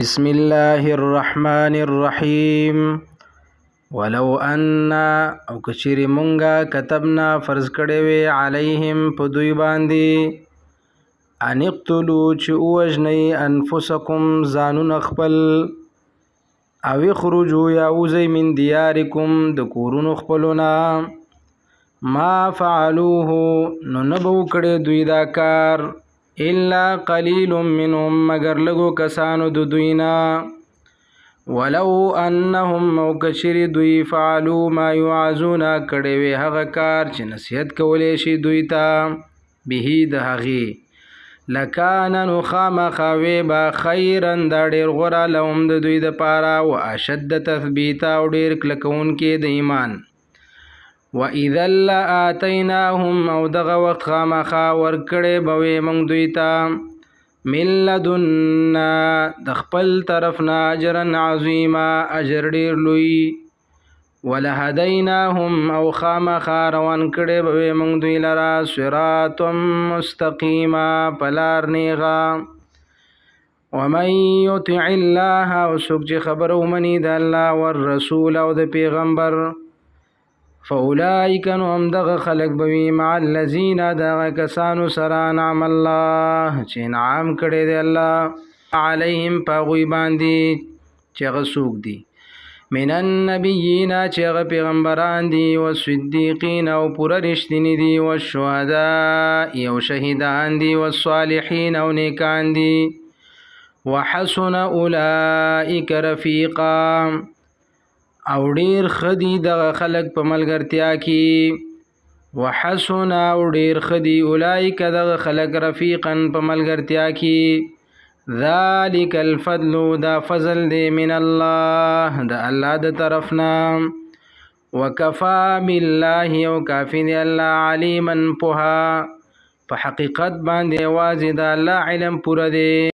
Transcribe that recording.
بسم الله الرحمن الرحیم. ولو ان، او کچری مونږه، كتبنا فرض کړی وی، علیهم په دوی باندې، ان اقتلوا چې ووژنئ، انفسکم ځانونه خپل، او اخرجوا یا وزئ، من دیارکم د کورونو خپلونه، ما فعلوه نو نه به وکړي دوی دا کار، الا قلیل منهم مگر لږو کسانو د دوی نه. ولو انهم او کچری دوی، فعلوا ما یوعظون کړي وي هغه کار چې نصیحت کولی شي دوی ته، به د هغې، لکان نو خامخا وی با، خیرا دا ډېر غوره، لهم د دوی د پاره، او اشد تثبیتا او ډېر کلکونکي د ایمان. و اذا لآتیناهم او دغه وخت خامخا ورکړې به وي موږ دوی ته، من لدنا د خپل طرف نه، اجرا عظیما اجر ډېر لوی. ولهدیناهم او خامخا روان کړي به وي موږ دوی لره، صراط مستقیما پلار نیغه. ومن یطع الله او څوک چې خبره ومني د الله، والرسول او د پیغمبر، فاولئک نو همدغه خلک به وي، مع الذین دغه کسانو سره، انعم الله چې انعام کړی دی الله، علیهم په هغوی باندې، چې هغه څوک دي؟ من النبیین چې هغه پیغمبران دي، والصدیقین او پوره رښتیني دي، والشهداء او شهیدان دي، والصالحین او نیکان دي. وحسن اولئک رفیقا او ډیر ښه دي دغه خلک په ملګرتیا کې. وحسن او ډیر ښه دي، اولئک دغه خلک، رفیقا په ملګرتیا کې. ذالک الفضل دا فضل دی، من الله د الله د طرفنا، وکفا بالله او کافی دی الله، علیما پوها په حقیقت باندې. یوازې د الله علم پوره دی.